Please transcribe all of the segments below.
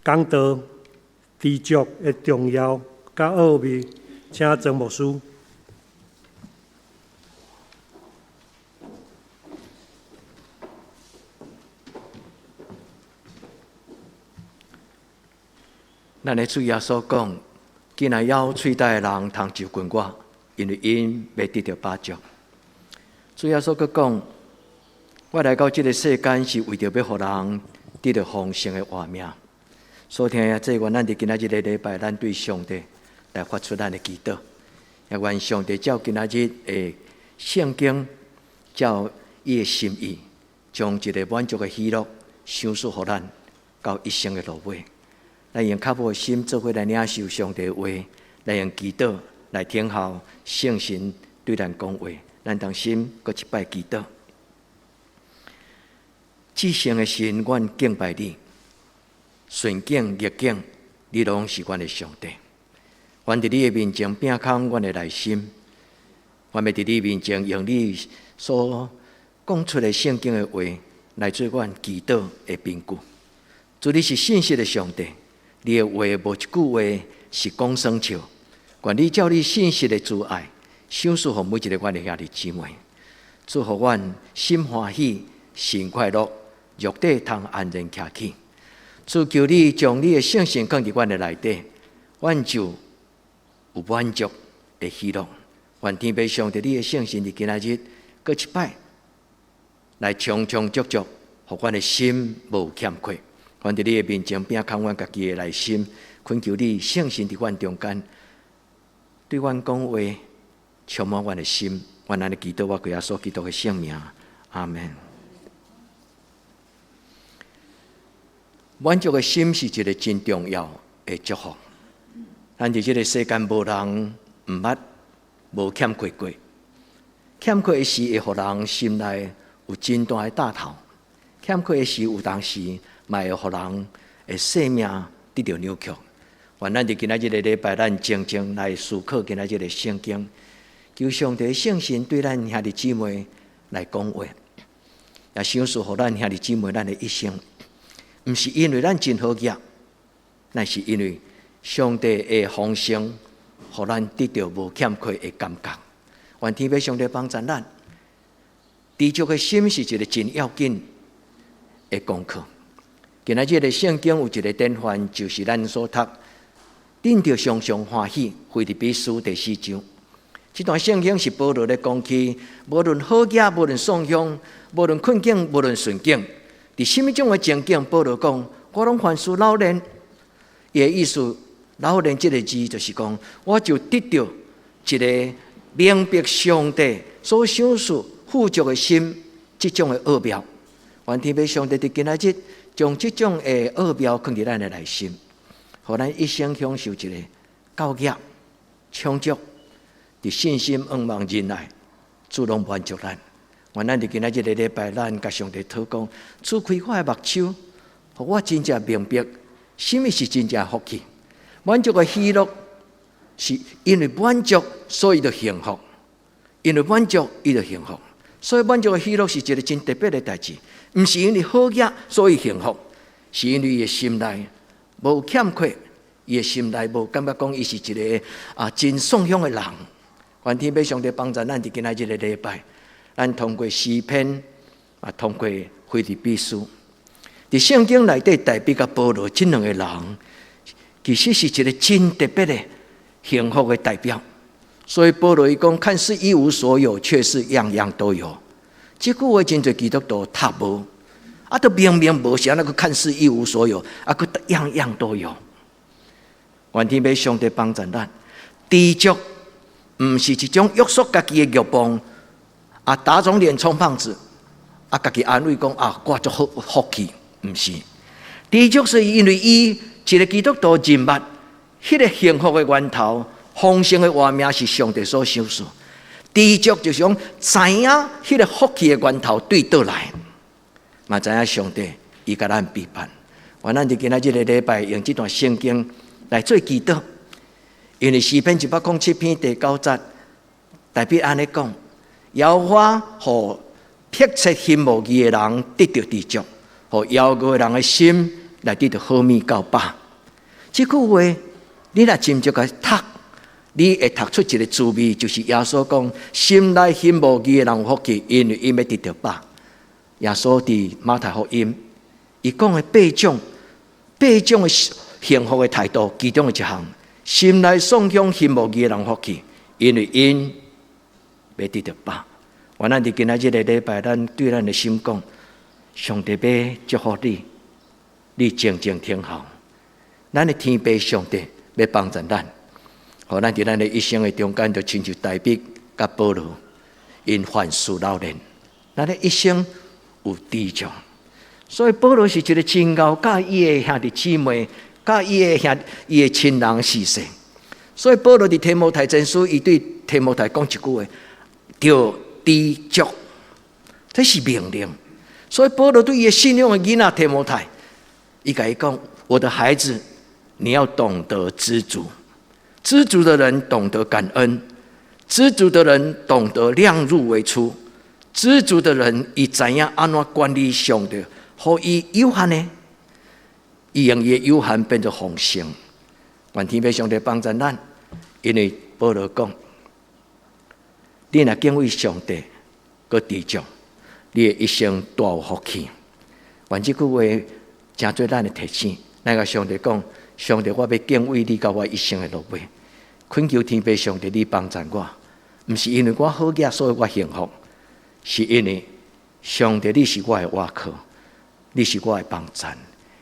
講道知足的重要佮奧秘，請曾牧師。咱的主耶穌講：今仔枵喙焦的人通就近我，因為𪜶欲得著飽足。主耶穌閣講：我來到這个世間是為著欲予人得著豐盛的活命。所聽的這願咱佇今仔日的禮拜，咱對上帝來發出咱的祈禱，也願上帝照今仔日的聖經，照伊的心意，將一个滿足的喜樂賞賜予咱，到一生的落尾。咱用較無的心做伙來領受上帝的話，來用祈禱來聽候聖神對咱講話。咱同心閣一擺祈禱。至聖的神，阮敬拜你，順境逆境，你攏是阮的上帝。願佇你的面前摒空阮的內心，願欲佇你面前用你所講出的聖經的話來做阮祈禱的憑據。主，你是信實的上帝。你的話無一句話是講耍笑，願你照你信實的慈愛，賞賜予每一个阮的兄弟姊妹，祝予阮心歡喜、神快樂，肉體通安然徛起。主求你將你的聖神放佇阮的內底，阮就有滿足的喜樂。願天父上帝你的聖神佇今仔日閣一擺來充充足足，予阮的心無欠缺。願佇你的面前摒空阮家己的內心，懇求你聖神佇阮中間，對阮講話，充滿阮的心。願按呢祈禱，我歸耶穌基督的聖名，阿們。滿足的心是一个真重要的祝福。咱佇這个世間無人毋捌無欠缺過，欠缺的時會予人心內有真大的擔頭，欠缺的時有當時嘛會予人的生命得著扭曲。願咱佇今仔日个禮拜，咱靜靜來思考今仔日个聖經，求上帝聖神對咱兄弟姊妹來講話，也賞賜予咱兄弟姊妹咱的一生，毋是因為咱真好額，乃是因為上帝的豐盛，予咱得著無欠缺的感覺。願天父上帝幫助咱，知足的心是一个真要緊的功課。今仔日个聖經有一个典範，就是咱所讀，恁著常常歡喜，腓立比書第四章。這段聖經是保羅咧講起，無論好額，無論喪鄉，無論困境，無論順境，佇啥物種的情景，保羅講，我攏凡事了然。伊的意思，了然這个字就是講，我就得著一个明白上帝所賞賜富足的心，這種的奧妙。願天父上帝佇今仔日將這種的奧妙藏佇咱的內心，予咱一生享受一个夠額充足，佇信心、仰望、忍耐，主攏滿足咱。願咱佇今仔日个禮拜，咱共上帝禱告，主開我的目睭，予我真正明白，啥物是真正福氣。滿足的喜樂，是因為滿足，所以就幸福；因為滿足，伊就幸福。所以滿足的喜樂是一个真特別的代誌，毋是因為好額所以幸福，是因為伊的心內無欠缺，伊的心內無感覺講伊是一个啊真喪鄉的人。願天父上帝幫助咱佇今仔日个禮拜，咱通過詩篇啊，通過腓立比書，佇聖經內底大衛佮保羅這兩个人，其實是一个真特別的幸福的代表。所以保羅伊講，看似一無所有，卻是樣樣都有。這句話真濟基督徒讀無，啊，都明明無啥，那閣看似一無所有，啊，閣樣樣都有。願天父上帝幫助咱，知足毋是一種約束家己的欲望，啊，打腫臉充胖子，啊，家己安慰講啊，我足好福氣，毋是。知足是因為伊一个基督徒認捌，彼个幸福的源頭。豐盛的活命是上帝所賞賜，知足就是講知影彼个福氣的源頭對佗來，嘛知影上帝伊共咱備辦。願咱佇今仔這个禮拜用這段聖經來做祈禱，因為詩篇107篇第九節，大衛按呢講：耶和華予迫切尋慕伊的人得著知足，予枵餓的人的心來得著好物夠飽。這句話，你若斟酌共讀，你會讀出一個滋味，就是耶穌講：心內行無義的人有福氣，因為𪜶欲得著飽。耶穌佇馬太福音，伊講的八種的幸福的態度，其中的一項，心內喪享行無義的人有福氣，因為𪜶欲得著飽。願咱佇今仔這个禮拜，咱對咱的心講：上帝欲祝福你，你靜靜聽候。咱的天父上帝欲幫助咱，予咱佇咱的一生的中間，就親像大衛佮保羅，𪜶凡事老練，咱的一生有知足。所以保羅是一個真𠢕，佮伊的兄弟姊妹，佮伊的兄伊的親人視線。所以保羅佇提摩太前書，伊對提摩太講一句話：著知足，這是命令。所以保羅對伊的信仰的囡仔提摩太，伊共伊講：我的孩子，你要懂得知足。知足的人懂得感恩，知足的人懂得量入為出，知足的人伊知影按怎管理上帝，予伊有限的，伊用伊的有限變做豐盛。願天父上帝幫助咱，因為保羅講：你若敬畏上帝，閣知足，你的一生大有福氣。願這句話成做咱的提醒，咱共上帝講：上帝，我欲敬畏你到我一生的落尾。懇求天父上帝，你幫助我，毋是因為我好額，所以我幸福，是因為上帝你是我的倚靠，你是我的幫贊。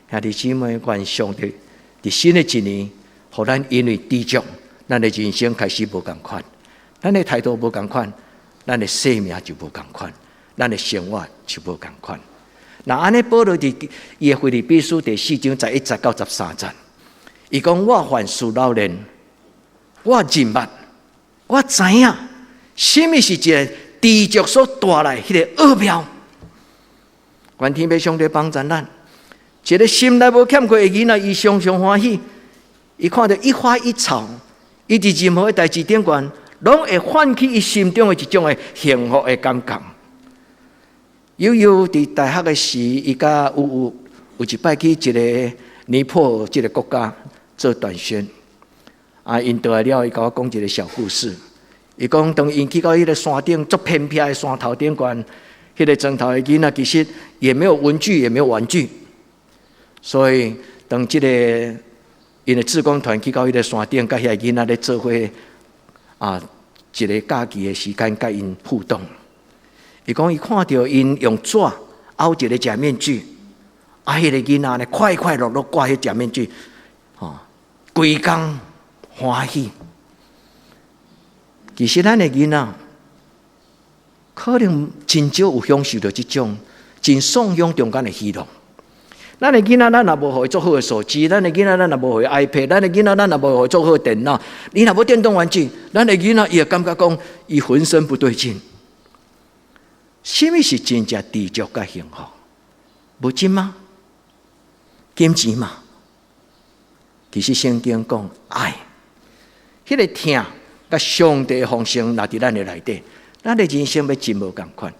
兄弟姊妹，願上帝佇新的一年，予咱因為知足，咱的人生開始無仝款，咱的態度無仝款，咱的生命就無仝款，咱的生活就無仝款。若按呢，保羅佇伊的腓立比書第四章十一節到十三節，伊講我凡事老練，我認捌，我知影，啥物是一個知足所帶來彼个奧妙。願天父上帝幫助咱，一個心內無欠缺的囡仔，伊常常歡喜，伊看著一花一草，伊佇任何的代誌頂懸，攏會喚起伊心中的一種的幸福的感覺。悠悠佇大學的時，伊佮有一擺去一个尼泊爾這个國家做短宣。啊，𪜶倒來了，伊共我講一个小故事。伊講當𪜶去到彼个山頂，足偏僻的山頭頂懸，彼个莊頭的囡仔其實也沒有文具，也沒有玩具。所以當這個𪜶的志工團去到彼个山頂，佮遐囡仔咧做伙啊，一个假期的時間，佮𪜶互動。伊講伊看著𪜶用紙凹一个假面具，啊，彼个囡仔呢快快樂樂掛彼假面具，吼，規工歡喜。其實咱的囡仔可能真少有享受著這種真喪享中間的喜樂。咱的囡仔，咱若無予伊足好的手機，咱的囡仔，咱若無予伊 iPad，咱的囡仔，咱若無予伊足好的電腦，你若無電動玩具，咱的囡仔伊會感覺講伊渾身不對勁。啥物是真正知足佮幸福？物質嗎？金錢嗎？其實聖經講愛，彼個疼佮上帝的豐盛，若佇咱的內底，咱的人生欲真無仝款。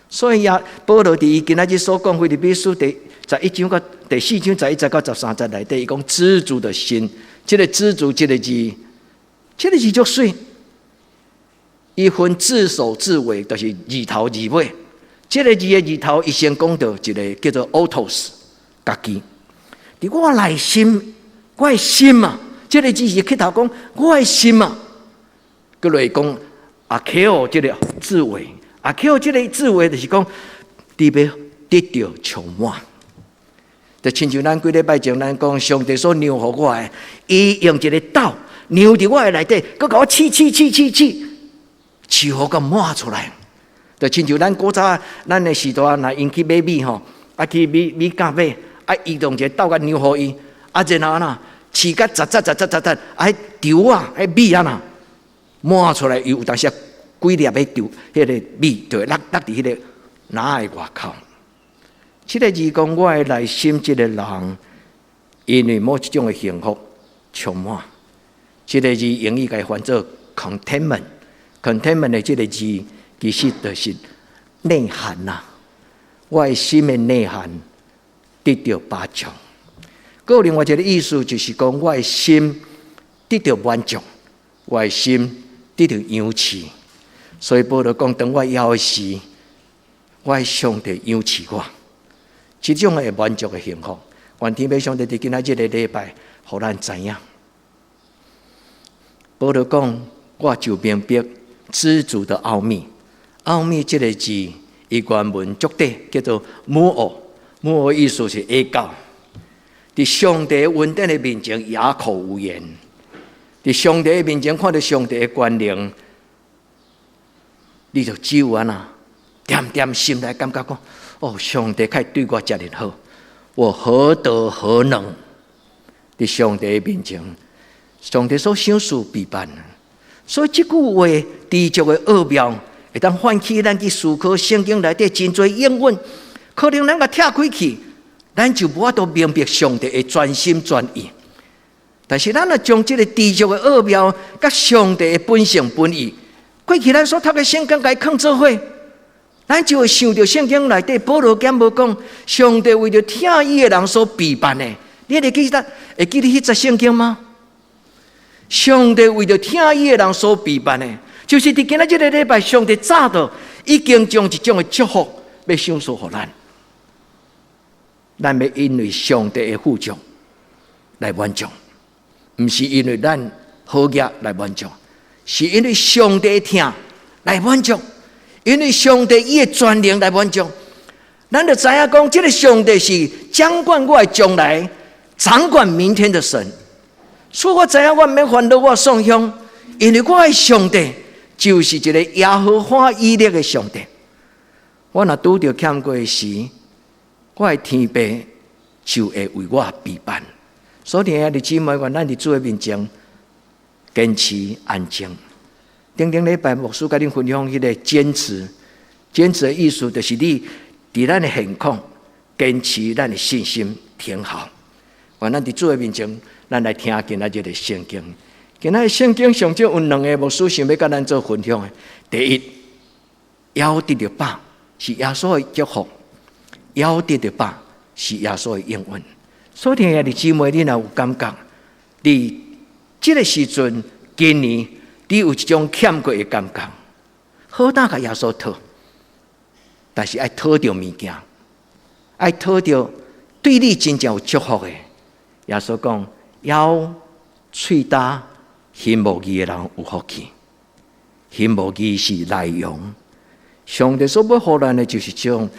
所以啊，保羅佇伊今仔日所講，腓立比書第十一章到第四章十一節到十三節內底，伊講知足的心，這个知足這个字，這个字足媠。伊分字首字尾，就是字頭字尾。這个字的字頭，伊先講著一个叫做 autos，家己。佇我內心，我的心啊，這个字是開頭講我的心啊。閣落講 archeo 這个字尾，archeo 這个字尾就是講，你欲得著充滿。就親像咱幾禮拜前咱講，上帝所讓予我的，伊用一个斗讓佇我的內底，閣共我試試試試試，試予共滿出來。就親像咱古早咱的時代，若𪜶去買米吼，啊去米米店買，啊伊用一个斗共讓予伊，啊然後呐，試甲雜雜雜雜雜雜，啊彼稻啊，彼米啊呐，滿出來，伊有當時幾粒彼稻，彼个米就會落落佇彼个籃的外口。這个字講我的內心，這个人因為某一種的幸福充滿。這个字英語共翻做 contentment，contentment 的這个字其實就是內涵呐。我的心的內涵得著飽足。閣有另外一个意思，就是講我的心得著滿足，我的心得著養飼。所以保羅講，當我枵的時，我的上帝養飼我，這種會滿足的幸福。願天父上帝佇今仔這个禮拜，予咱知影。保羅講，我就明白知足的奧秘。奧秘這个字，伊原文足短，叫做母奧。母奧意思是下教。佇上帝恩典的面前，啞口無言。佇上帝的面前，看著上帝的權能，你就只有按呢，恬恬心內感覺講：哦，上帝較對我遮爾好，我何德何能？佇上帝的面前，上帝所賞賜備辦。所以這句話知足的奧妙，會當喚起咱去思考聖經內底真濟應允，可能咱共拆開去，咱就無法度明白上帝的全心全意。但是咱若將這个知足的奧妙，佮上帝的本性本意，過去咱所讀的聖經共伊囥做伙，咱就會想著聖經內底保羅敢無講，上帝為著疼伊的人所備辦的。你會記得會記得彼節聖經嗎？上帝為著疼伊的人所備辦的，就是佇今仔這个禮拜，上帝早就已經將一種的祝福欲賞賜予咱。咱欲因為上帝的富足來滿足，毋是因為咱好額來滿足，是因為上帝的疼來滿足，因為上帝伊的權能來滿足。咱就知影講，這个上帝是掌管我的將來、掌管明天的神。所以我知影我毋免煩惱我創鄉，因為我的上帝就是一个耶和華以勒的上帝。我若拄著欠缺時，我的天父就會為我備辦。所以，兄弟姊妹，願咱佇主的面前堅持安靜。頂頂禮拜牧師共恁分享彼个堅持，堅持的意思就是你佇咱的現況堅持咱的信心，挺好。願咱佇主的面前，咱來聽今仔日的聖經。今仔日聖經上少有兩个牧師想欲共咱做分享的。第一，枵得著飽是耶穌的祝福，枵得著飽是耶穌的應允。所以，兄弟姊妹，你若有感覺，佇這个時陣，今年你有一種欠缺的感覺，好膽共耶穌討，但是愛討著物件，愛討著對你真正有祝福的。耶穌講：枵喙焦心無義的人有福氣，心無義是內容。上帝所欲予咱的，就是這種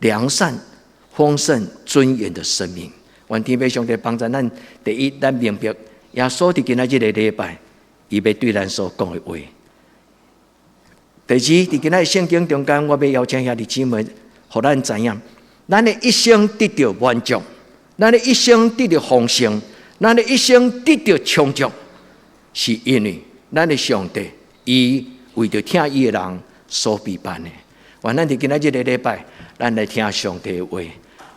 良善、豐盛、尊嚴的生命。願天父上帝幫助咱。第一，咱明白耶穌佇今仔這个禮拜，伊欲對咱所講的話。第二，佇今仔聖經中間，我欲邀請兄弟姊妹，予咱知影，咱的一生得著滿足，咱的一生得著豐盛，咱的一生得著充足，是因為咱的上帝，伊為著疼伊的人所備辦的。願咱佇今仔這个禮拜，咱來聽上帝的話，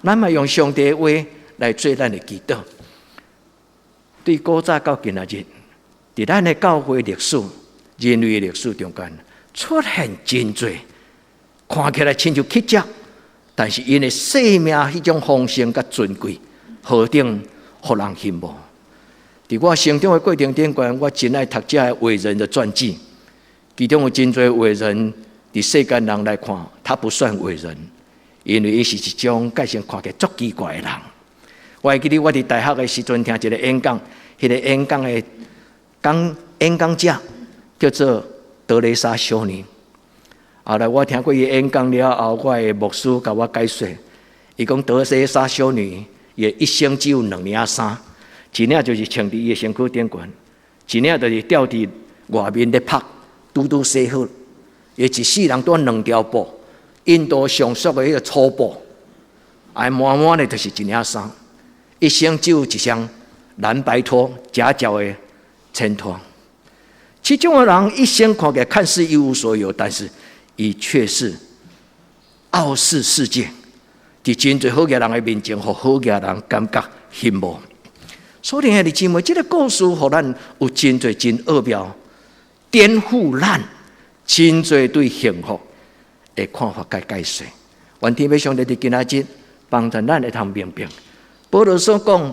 咱嘛用上帝的話來做咱的祈禱。對古早到今仔日，佇咱的教會歷史、人類的歷史中間，出現真濟看起來親像奇蹟，但是𪜶的生命彼種豐盛佮尊貴，何等予人羨慕。佇我成長的過程頂懸，我真愛讀這个偉人的傳記，其中有真濟偉人，佇世間人來看，他不算偉人，因為伊是一種個性看起來足奇怪的人。我會記得我佇大學的時陣聽一个演講，彼个演講的講演講者叫做德蕾莎修女。後來我聽過伊演講了後，我的牧師共我解說，伊講德蕾莎修女伊一生只有兩領衫，一領就是穿佇伊的身軀頂懸，一領就是吊佇外面咧曝，拄拄洗好。伊一世人蹛兩條布，印度上俗的彼个粗布，愛滿滿的就是一領衫，一生只有一雙藍白拖夾腳的前拖。這種的人一生看起來看似一無所有，但是伊卻是傲視世界，佇真濟好額人的面前，予好額人感覺羨慕。所以兄弟姊妹，這个故事予咱有真濟真奧妙，顛覆咱真濟對幸福的看法佮解說。願天父上帝佇今仔日幫助咱會通明白，保羅所講，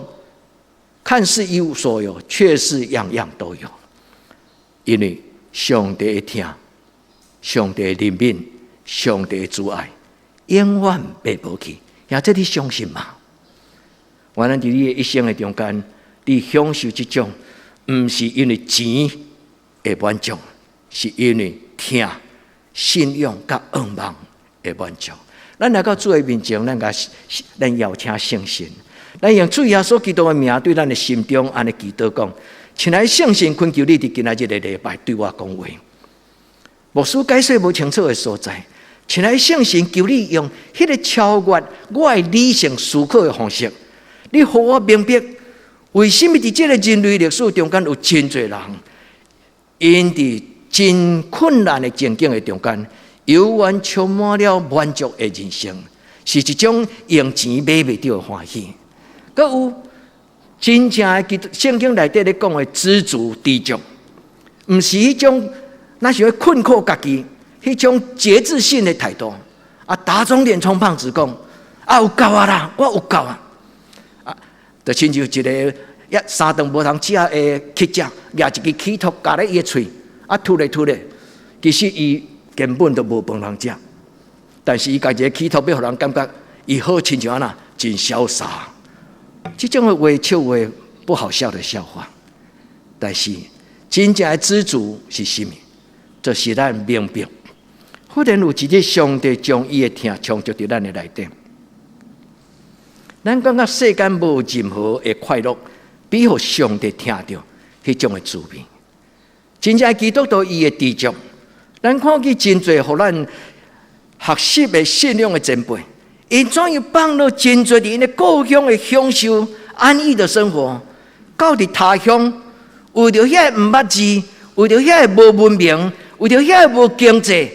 看似一無所有，卻是樣樣都有。因為上帝的疼，上帝的憐憫，上帝的慈愛，永遠袂無去。兄弟，你相信嗎？原來佇你的一生的中間，你享受這種，毋是因為錢的滿足，是因為疼、信仰佮仰望的滿足。咱來到主的面前，咱邀請聖神，咱用主耶穌基督的名對咱的心中按呢祈禱講：親愛的聖神，懇求你佇今仔日的禮拜對我講話。牧師解說無清楚的所在，親愛的聖神，求你用彼个超越我的理性思考的方式，你予我明白，為什麼佇這个人類歷史中間有真濟人，𪜶佇真困難的情境的中間，猶原充滿了滿足的人生，是一種用錢買袂著的歡喜。閣有真正的基督聖經內底咧講的知足知足，毋是彼種那是咧困苦家己，彼種節制性的態度。啊，打腫臉充胖子講，啊有夠啊啦，我有夠啊！啊，就親像一个一三頓無通食的乞食，掠一支起托夾咧伊的喙，啊吐咧吐咧，其實伊根本就無飯通食，但是伊共一个起托欲予人感覺伊好親像按怎真瀟灑。這種的話笑話不好笑的笑話，但是真正的知足是啥物？就是咱明白，忽然有一日上帝將伊的疼充足佇咱的內底，咱感覺世間無任何的快樂，比予上帝疼著彼種的滋味。真正基督徒伊的知足，咱看見真濟予咱學習的信仰的前輩，𪜶怎樣放落真濟佇𪜶的故鄉的享受安逸的生活，到佇他鄉為著遐个毋捌字，為著遐个無文明，為著遐个無經濟，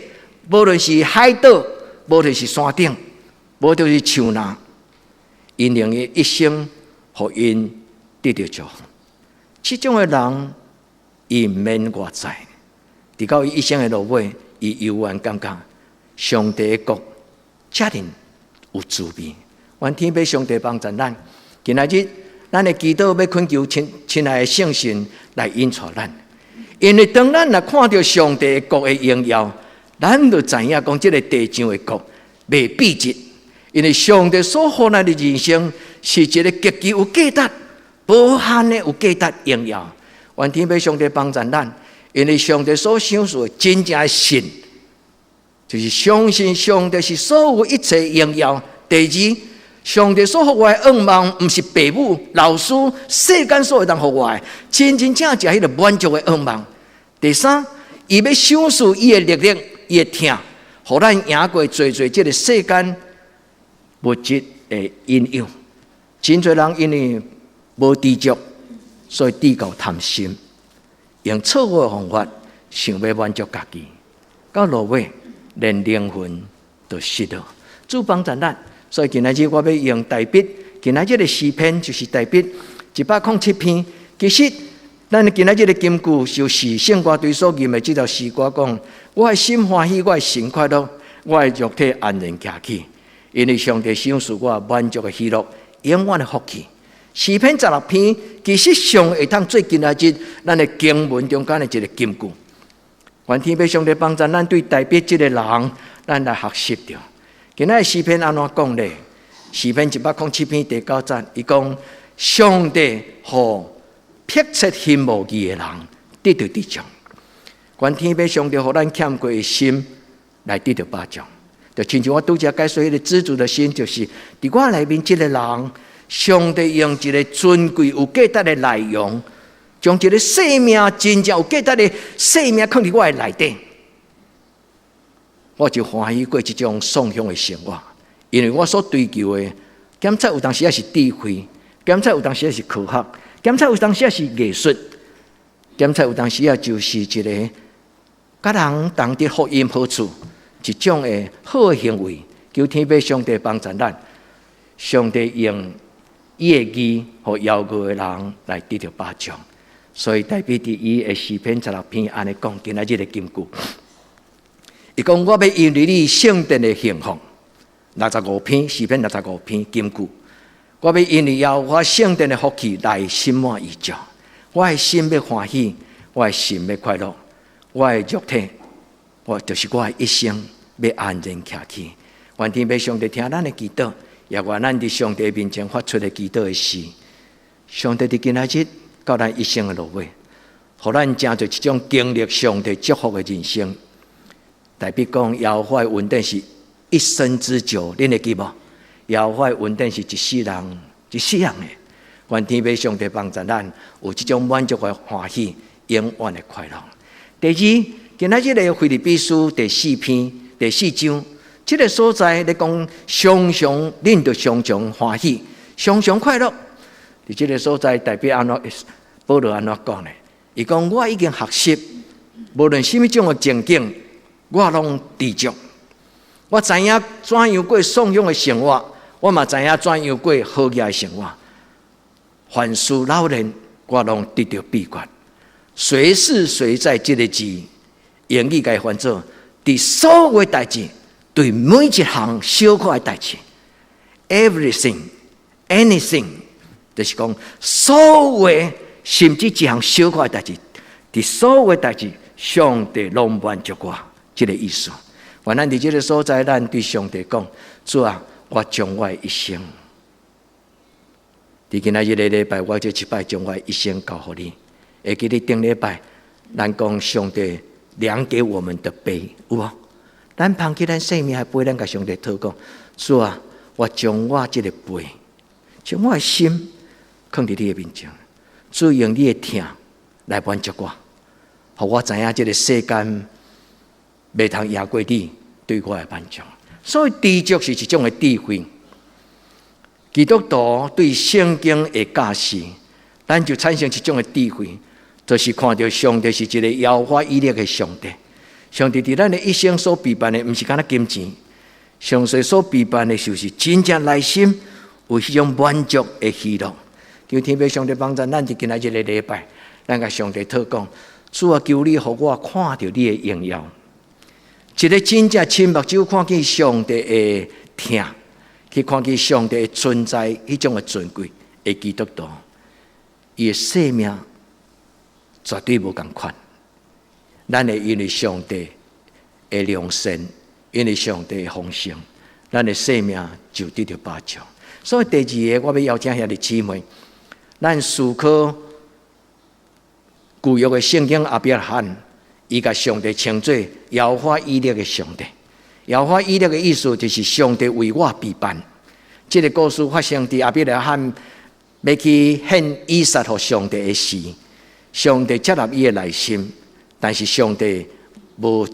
無論是海島，無論是山頂，無就是樹林，𪜶用伊一生予𪜶得著祝福。這種的人，伊毋免外在，直到伊一生的落尾，伊猶原感覺上帝的國遮爾有滋味。願天父上帝幫助咱，今仔日咱的祈禱欲懇求親親愛的聖神來引帶咱，因為當咱若看著上帝國的榮耀，咱就知影講這个地上的國袂比得，因為上帝所予咱的人生是一个極其有價值、無限的有價值榮耀。願天父上帝幫助咱，因為上帝所賞賜的真正的信，就是相信上帝是所有一切榮耀。第二，上帝所予我的願望，毋是父母、老師、世間所會當予我的，真真正正彼个滿足的願望。第三，伊欲賞賜伊的力量、伊的疼，予咱贏過濟濟這个世間物質的引誘。真濟人因為無知足，所以至到貪心，用錯誤的方法想欲滿足家己，到落尾連靈魂都失落。主幫助咱，所以今仔日我欲用大衛，今仔日的詩篇就是大衛107篇。其實，咱今仔日的金句就是聖歌隊所吟的這條詩歌講：我的心歡喜，我的神快樂，我的肉體安然徛起，因為上帝賞賜我滿足的喜樂，永遠的福氣。詩篇16篇其實上會當做今仔日咱的經文中間的一个金句。願天父上帝幫助咱對大衛這个人，咱來學習著。今仔日詩篇按怎講咧？詩篇107篇第九節，伊講上帝予迫切尋慕伊的人得著得獎。願天父上帝予咱欠缺的心來得著飽足。就親像我拄才解說彼个知足的心，就是佇我內面這个人，上帝用一个尊貴有價值的內容，將一个生命真正有價值的生命囥佇我的內底，我就歡喜過這種送享的生活。因為我所追求的，檢測有當時仔是智慧，檢測有當時仔是科學，檢測有當時仔是藝術，檢測有當時仔就是一个佮人同得福音好處一種的好的行為。求天父上帝幫助咱，上帝用伊的義予枵餓的人來得著飽足。所以大衛佇伊的詩篇16篇按呢講，今仔日的金句，伊講我欲因為你聖殿的幸福，六十五篇詩篇六十五篇金句，我欲因為耶和華聖殿的福氣來心滿意足。我的心欲歡喜，我的心欲快樂，我的肉體，我就是我的一生欲安然徛起。願天父上帝聽咱的祈禱，也願咱佇上帝面前發出的祈禱的時，上帝佇今仔日到咱一生的落尾，予咱成做一種經歷上帝祝福的人生。代表講，耶和華的恩典是一生之久，恁會記無？耶和華的恩典是一世人，一世人的。願天父上帝幫助咱有這種滿足的歡喜，永遠的快樂。第二，今仔日的腓立比書第四篇第四章，這个所在咧講，常常恁著常常歡喜，常常快樂。佇這个所在代表按怎？保羅按怎講呢？伊講我已經學習，無論啥物種的情景，我攏知足。我知影怎樣過散養的生活，我嘛知影怎樣過好額的生活。凡事老練，我攏得著秘訣。隨時隨在這个字，英語共伊翻做，佇所有代誌，對每一項小可的代誌，everything, anything，就是講所有甚至一項小可的代誌，佇所有代誌，上帝攏滿足我，這个意思。願咱佇這个所在，咱對上帝講：主啊，我將我的一生，佇今仔日个禮拜，我這一擺將我的一生交予你。會記得頂禮拜，咱講上帝量給我們的杯，有無？咱捧起咱生命的杯，咱共上帝討講：主啊，我將我這个杯，將我的心囥佇你的面前，主用你的疼來滿足我，予我知影這个世間袂通贏過你對我的滿足。所以知足是一種的智慧。基督徒對聖經的教示，咱就產生一種的智慧，就是看著上帝是一個耶和華以勒的上帝。上帝佇咱的一生所備辦的，毋是干焦金錢，上帝所備辦的，就是真正內心有彼種滿足的喜樂。求天父上帝幫助咱，佇今仔日个禮拜，咱共上帝討講：主啊，求你予我看著你的榮耀。一个真正親目睭看見上帝的疼，去看見上帝的存在，彼種的尊貴的基督徒，伊的生命絕對無仝款。咱會因為上帝的良善，因為上帝的豐盛，咱的生命就得著保障。所以第二个，我欲邀請兄弟姊妹，咱思考舊約的聖經亞伯拉罕，伊共上帝稱做耶和華以勒的上帝。耶和華以勒的意思就是上帝為我備辦。這个故事發生佇亞伯拉罕欲去獻以撒予上帝的時，上帝接納伊的內心，但是上帝無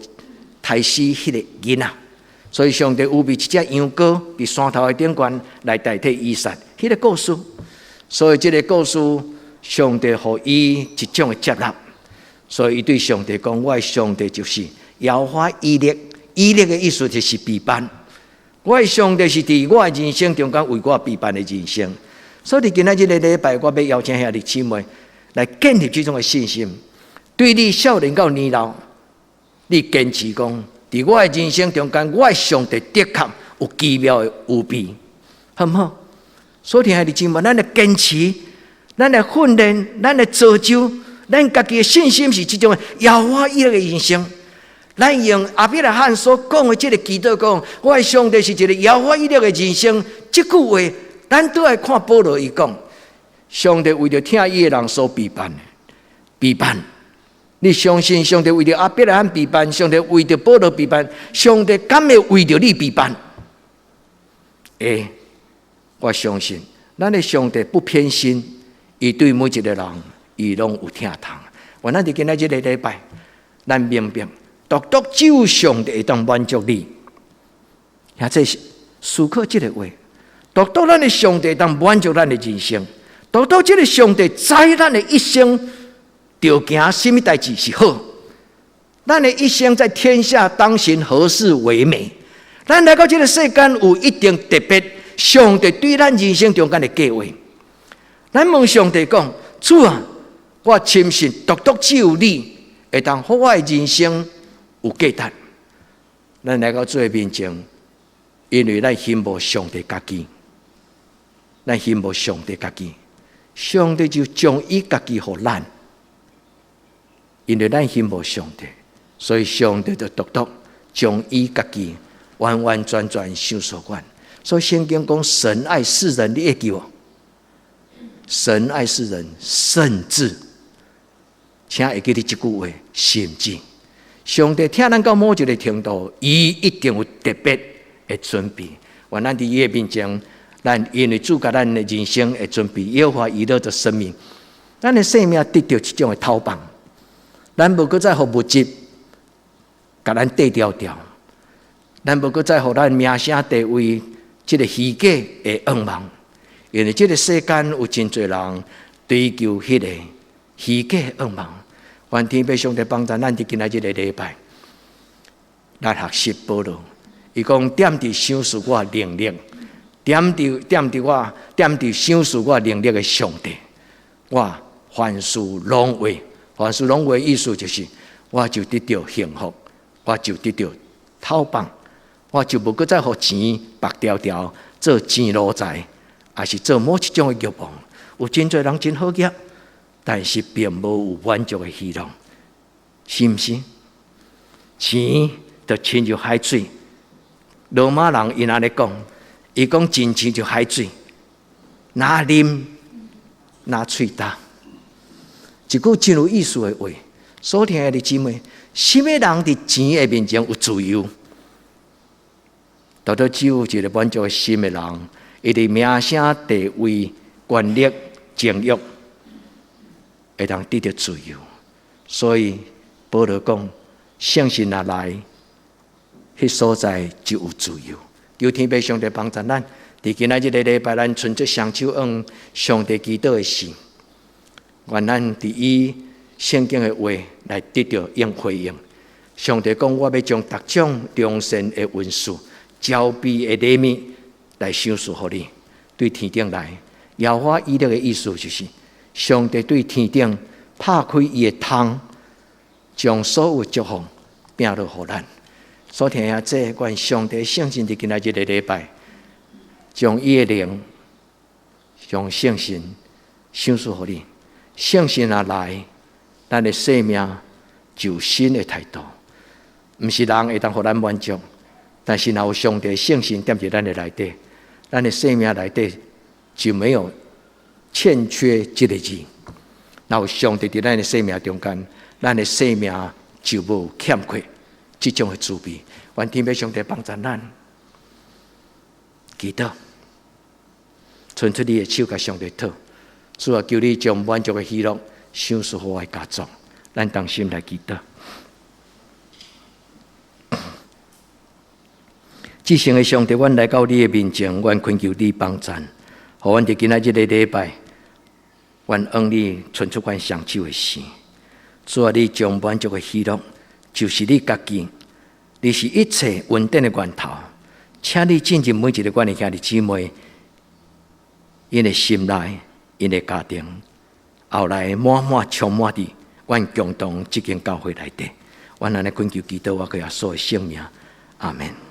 刣死彼个囡仔，所以上帝預備一隻羊羔佇山頭的頂懸來代替以撒。彼个故事，所以這个故事，上帝予伊一種的接納，所以伊對上帝講：我的上帝就是耶和華以勒，以勒的意思就是備辦。我的上帝是佇我的人生中間為我備辦的人生。所以今仔日个禮拜，我欲邀請兄弟姊妹來建立這種的信心。對你少年到年老，你堅持講，佇我的人生中間，我的上帝的確有奇妙的預備，好毋好？所以兄弟姊妹，咱來堅持，咱來訓練，咱來造就，咱家己的信心是這種的耶和華以勒的人生。咱用亞伯拉罕所講的這个祈禱講，我的上帝是一个耶和華以勒的人生。這句話，咱都愛看保羅伊講，上帝為著疼伊的人所備辦的，備辦。你相信上帝為著亞伯拉罕備辦，上帝為著保羅備辦，上帝敢會為著你備辦？會，我相信，咱的上帝不偏心，伊對每一个人，伊攏有疼痛。願咱佇今仔日个禮拜，咱明白，獨獨只有上帝會當滿足你。遐這是思考這个話，獨獨咱的上帝會當滿足咱的人生，獨獨這个上帝知咱的一生著行啥物代誌是好。咱的一生在天下當行何事為美。咱來到這个世間有一定特別，上帝對咱人生中間的計劃。咱問上帝講：主啊，我深信獨獨只有你會當予我的人生有價值。咱來到主的面前，因為咱仰慕上帝家己。咱欣慕上帝家己，上帝就將伊家己予咱。因為咱欣慕上帝，所以上帝就獨獨將伊家己完完全全賞賜阮。所以聖經講神愛世人，你會記無？神愛世人，甚至，請會記得這句話，甚至上帝疼咱到某一个程度，伊一定有特別的準備。願咱佇伊的面前，咱因為主共咱的人生的準備，耶和華以勒的生命，咱的生命得著這種的透放，咱無閣再予物質共咱綴牢牢，咱無閣再予咱名聲地位這个虛假的願望，因為這个世間有真濟人追求彼个虛假的願望。願天父上帝幫助咱佇今仔這个禮拜，來學習保羅。伊講踮佇賞賜我能力，踮佇我踮佇賞賜我能力的上帝，我凡事攏會，凡事攏會意思就是，我就得著幸福，我就得著透放，我就無閣再予錢縛牢牢做錢奴才，抑是做某一種的慾望。有真濟人真好額，但是並無有滿足的喜樂，是毋是？錢就親像海水。羅馬人𪜶按呢講，伊講錢親像海水，若啉若喙焦。一句真有意思的話，所聽的姊妹，啥物人佇錢的面前有自由？獨獨只有一个滿足心的人，伊佇名聲、地位、權力、情慾，會當得著自由。所以保羅講，聖神若來，彼所在就有自由。求天父上帝幫助咱，佇今仔這个禮拜，咱伸出雙手向上帝祈禱的時，願咱佇伊聖經的話來得著應回應。上帝講，我欲將逐種良善的恩賜、澆備的禮物來賞賜予你。對天頂來，耶和華以勒的意思就是，上帝對天頂拍開伊的窗，將所有祝福摒落予咱。所聽的這，願上帝聖神佇今仔這个禮拜，將伊的靈，將聖神賞賜予你。聖神若來，咱的生命就有新的態度。毋是人會當予咱滿足，但是若有上帝聖神踮佇咱的內底，咱的生命內底就沒有欠缺這个字。若有上帝佇咱的生命中間，咱的生命就無欠缺這種的滋味。願天父上帝幫助咱，祈禱，伸出你的手，共上帝討。主啊，求你將滿足的喜樂賞賜予我的家族。咱同心來祈禱。至聖的上帝，阮來到你的面前，阮懇求你幫贊，予阮佇今仔這个禮拜，阮向你伸出阮雙手的時，主啊，你將滿足的喜樂，就是你家己，你是一切恩典的源頭，請你進入每一个阮的兄弟姊妹，𪜶的心內，𪜶的家庭，後來滿滿充滿佇阮共同這間教會內底，阮按呢懇求祈禱，我閣耶穌的聖名，阿門。